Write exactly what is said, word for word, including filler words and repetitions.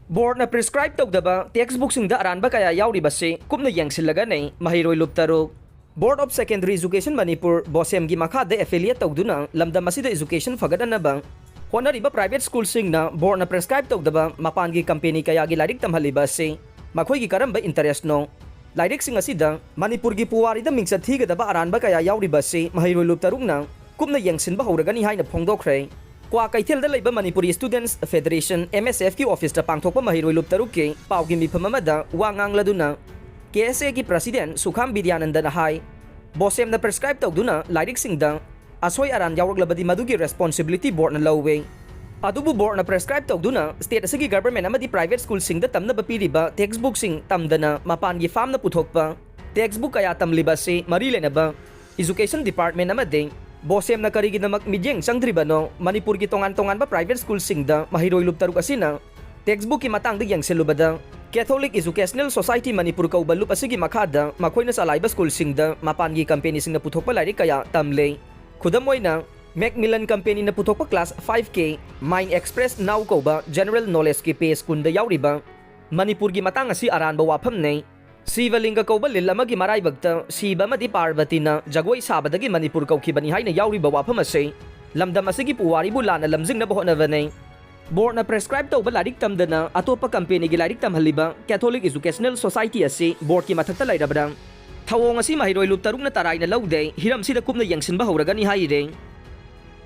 ꯕꯣꯔꯗꯅ prescribe ꯇꯧꯗꯕ tax ꯕꯨꯛꯁꯤꯡꯗ ꯑꯔꯥꯟꯕ ꯀꯌꯥ ꯌꯥꯎꯔꯤꯕꯁꯤ ꯀꯨꯞꯅ ꯌꯦꯡꯁꯤꯜꯂꯒꯅꯤ ꯃꯍꯩꯔꯣꯏ ꯂꯨꯞ ꯇꯔꯨꯛ꯫ Board of Secondary Education Manipur, ꯕꯣꯁꯦꯝꯒꯤ ꯃꯈꯥꯗ ꯑꯦꯐꯤꯂꯤꯌꯦꯠ ꯇꯧꯗꯨꯅ ꯂꯝꯗꯝ ꯑꯁꯤꯗ ꯏꯖꯨꯀꯦꯁꯟ ꯐꯒꯠꯅꯅꯕ ꯍꯣꯠꯅꯔꯤꯕ ꯄ꯭ꯔꯥꯏꯚꯦꯠ ꯁ꯭ꯀꯨꯜꯁꯤꯡꯅ ꯕꯣꯔꯗꯅ ꯄ꯭ꯔꯤꯁꯀ꯭ꯔꯥꯏꯕ ꯇꯧꯗꯕ ꯃꯄꯥꯟꯒꯤ ꯀꯝꯄꯦꯅꯤ ꯀꯌꯥꯒꯤ ꯂꯥꯏꯔꯤꯛ ꯇꯝꯍꯜꯂꯤꯕ ꯑꯁꯤ ꯃꯈꯣꯏꯒꯤ ꯀꯔꯝꯕ ꯏꯟꯇꯔꯦꯁꯅꯣ? ꯂꯥꯏꯔꯤꯛꯁꯤꯡ ꯑꯁꯤꯗ ꯃꯅꯤꯄꯨꯔꯒꯤ ꯄꯨꯋꯥꯔꯤꯗ ꯃꯤꯡꯆꯠ ꯊꯤꯒꯗꯕ ꯑꯔꯥꯟꯕ ꯀꯌꯥ ꯌꯥꯎꯔꯤꯕ ꯑꯁꯤ ꯃꯍꯩꯔꯣꯏ ꯂꯨꯞ ꯇꯔꯨꯛꯅ ꯀꯨꯞꯅ ꯌꯦꯡꯁꯤꯟꯕ ꯍꯧꯔꯒꯅꯤ ꯍꯥꯏꯅ ꯐꯣꯡꯗꯣꯛꯈ꯭ꯔꯦ꯫ ꯀ꯭ꯋꯥꯀꯩꯊꯦꯜꯗ ꯂꯩꯕ ꯃꯅꯤꯄꯨꯔꯤ ꯁ꯭ꯇꯨꯗꯦꯟꯠꯁ ꯐꯦꯗꯔꯦꯁꯟ, ꯑꯦꯝ ꯑꯦꯁ ꯑꯦꯐꯀꯤ ꯑꯣꯐꯤꯁꯇ ꯄꯥꯡꯊꯣꯛꯄ ꯃꯍꯩꯔꯣꯏ ꯂꯨꯞ ꯇꯔꯨꯛꯀꯤ ꯄꯥꯎꯒꯤ ꯃꯤꯐꯝ ꯑꯃꯗ ꯋꯥ ꯉꯥꯡꯂꯗꯨꯅ ꯀꯦ ꯑꯦꯁ ꯑꯦꯒꯤ ꯄ꯭ꯔꯁꯤꯗꯦꯟꯠ ꯁꯨꯈꯥꯝ ꯕꯤꯗ꯭ꯌꯥꯅꯟꯗꯅ ꯍꯥꯏ, ꯕꯣꯁꯦꯝꯅ ꯄ꯭ꯔꯤꯁꯀ꯭ꯔꯥꯏꯕ ꯇꯧꯗꯨꯅ ꯂꯥꯏꯔꯤꯛꯁꯤꯡꯗ ꯑꯁꯣꯏ ꯑꯔꯥꯟ ꯌꯥꯎꯔꯛꯂꯕꯗꯤ ꯃꯗꯨꯒꯤ ꯔꯦꯁꯄꯣꯟꯁꯤꯕꯤꯂꯤꯇꯤ ꯕꯣꯔꯗꯅ ꯂꯧꯋꯦ꯫ ꯑꯗꯨꯕꯨ ꯕꯣꯔꯗꯅ ꯄ꯭ꯔꯤꯁꯀ꯭ꯔꯥꯏꯕ ꯇꯧꯗꯨꯅ ꯁ꯭ꯇꯦꯠ ꯑꯁꯤꯒꯤ ꯒꯚꯔꯟꯃꯦꯟꯠ ꯑꯃꯗꯤ ꯄ꯭ꯔꯥꯏꯚꯦꯠ ꯁ꯭ꯀꯨꯜꯁꯤꯡꯗ ꯇꯝꯅꯕ ꯄꯤꯔꯤꯕ ꯇꯦꯛꯁ ꯕꯨꯛꯁꯤꯡ ꯇꯝꯗꯅ ꯃꯄꯥꯟꯒꯤ ꯐꯥꯝꯅ ꯄꯨꯊꯣꯛꯄ ꯇꯦꯛꯁ ꯕꯨꯛ ꯀꯌꯥ ꯇꯝꯂꯤꯕ ꯑꯁꯤ ꯃꯔꯤ ꯂꯩꯅꯕ ꯏꯖꯨꯀꯦꯁꯟ ꯗꯤꯄꯥꯔꯠꯃꯦꯟꯠ ꯑꯃꯗꯤ ꯕꯣꯁꯦꯝꯅ ꯀꯔꯤꯒꯤꯗꯃꯛ ꯃꯤꯠꯌꯦꯡ ꯆꯪꯗ꯭ꯔꯤꯕꯅꯣ? ꯃꯅꯤꯄꯨꯔꯒꯤ ꯇꯣꯉꯥꯟ ꯇꯣꯉꯥꯟꯕ ꯄ꯭ꯔꯥꯏꯚꯦꯠ ꯁ꯭ꯀꯨꯜꯁꯤꯡꯗ ꯃꯍꯩꯔꯣꯏ ꯂꯨꯞ ꯇꯔꯨꯛ ꯑꯁꯤꯅ ꯇꯦꯛꯁ ꯕꯨꯛꯀꯤ ꯃꯇꯥꯡꯗ ꯌꯦꯡꯁꯤꯜꯂꯨꯕꯗ, ꯀꯦꯊꯣꯂꯤꯛ ꯏꯖꯨꯀꯦꯁꯅꯦꯜ ꯁꯣꯁꯥꯏꯇꯤ ꯃꯅꯤꯄꯨꯔ ꯀꯧꯕ ꯂꯨꯞ ꯑꯁꯤꯒꯤ ꯃꯈꯥꯗ ꯃꯈꯣꯏꯅ ꯆꯂꯥꯏꯕ ꯁ꯭ꯀꯨꯜꯁꯤꯡꯗ ꯃꯄꯥꯟꯒꯤ ꯀꯝꯄꯦꯅꯤꯁꯤꯡꯅ ꯄꯨꯊꯣꯛꯄ ꯂꯥꯏꯔꯤꯛ ꯀꯌꯥ ꯇꯝꯂꯦ꯫ ꯈꯨꯗꯝ ꯑꯣꯏꯅ, ꯃꯦꯛꯃꯤꯂꯟ ꯀꯝꯄꯦꯅꯤꯅ ꯄꯨꯊꯣꯛꯄ ꯀ꯭ꯂꯥꯁ ꯐꯥꯏꯚ ꯀꯦ ꯃꯥꯏꯟ ꯑꯦꯛꯁꯄ꯭ꯔꯦꯁ ꯅꯥꯎ ꯀꯧꯕ ꯖꯦꯅꯔꯦꯜ ꯅꯣꯂꯦꯖꯀꯤ ꯄꯦꯖ ꯀꯨꯟꯗ ꯌꯥꯎꯔꯤꯕ ꯃꯅꯤꯄꯨꯔꯒꯤ ꯃꯇꯥꯡ ꯑꯁꯤ ꯑꯔꯥꯟꯕ ꯋꯥꯐꯝꯅꯤ꯫ ꯁꯤꯕꯂꯤꯡꯒ ꯀꯧꯕ ꯂꯤꯜ ꯑꯃꯒꯤ ꯃꯔꯥꯏꯕꯛꯇ ꯁꯤꯕ ꯑꯃꯗꯤ ꯄꯥꯔꯕꯇꯤꯅ ꯖꯒꯣꯏ ꯁꯥꯕꯗꯒꯤ ꯃꯅꯤꯄꯨꯔ ꯀꯧꯈꯤꯕꯅꯤ ꯍꯥꯏꯅ ꯌꯥꯎꯔꯤꯕ ꯋꯥꯐꯝ ꯑꯁꯤ ꯂꯝꯗꯝ ꯑꯁꯤꯒꯤ ꯄꯨꯋꯥꯔꯤꯕꯨ ꯂꯥꯟꯅ ꯂꯝꯖꯤꯡꯅꯕ ꯍꯣꯠꯅꯕꯅꯤ꯫ ꯕꯣꯔꯗꯅ ꯄ꯭ꯔꯤꯁꯀ꯭ꯔꯥꯏꯕ ꯇꯧꯕ ꯂꯥꯏꯔꯤꯛ ꯇꯝꯗꯅ ꯑꯇꯣꯞꯄ ꯀꯝꯄꯦꯅꯤꯒꯤ ꯂꯥꯏꯔꯤꯛ ꯇꯝꯍꯜꯂꯤꯕ ꯀꯦꯊꯣꯂꯤꯛ ꯏꯖꯨꯀꯦꯁꯅꯦꯜ ꯁꯣꯁꯥꯏꯇꯤ ꯑꯁꯤ ꯕꯣꯔꯗꯀꯤ ꯃꯊꯛꯇ ꯂꯩꯔꯕ꯭ꯔꯥ? ꯊꯧꯑꯣꯡ ꯑꯁꯤ ꯃꯍꯩꯔꯣꯏ ꯂꯨꯞ ꯇꯔꯨꯛꯅ ꯇꯔꯥꯏꯅ ꯂꯧꯗꯦ, ꯍꯤꯔꯝꯁꯤꯗ ꯀꯨꯞꯅ ꯌꯦꯡꯁꯤꯟꯕ ꯍꯧꯔꯒꯅꯤ ꯍꯥꯏꯔꯦ꯫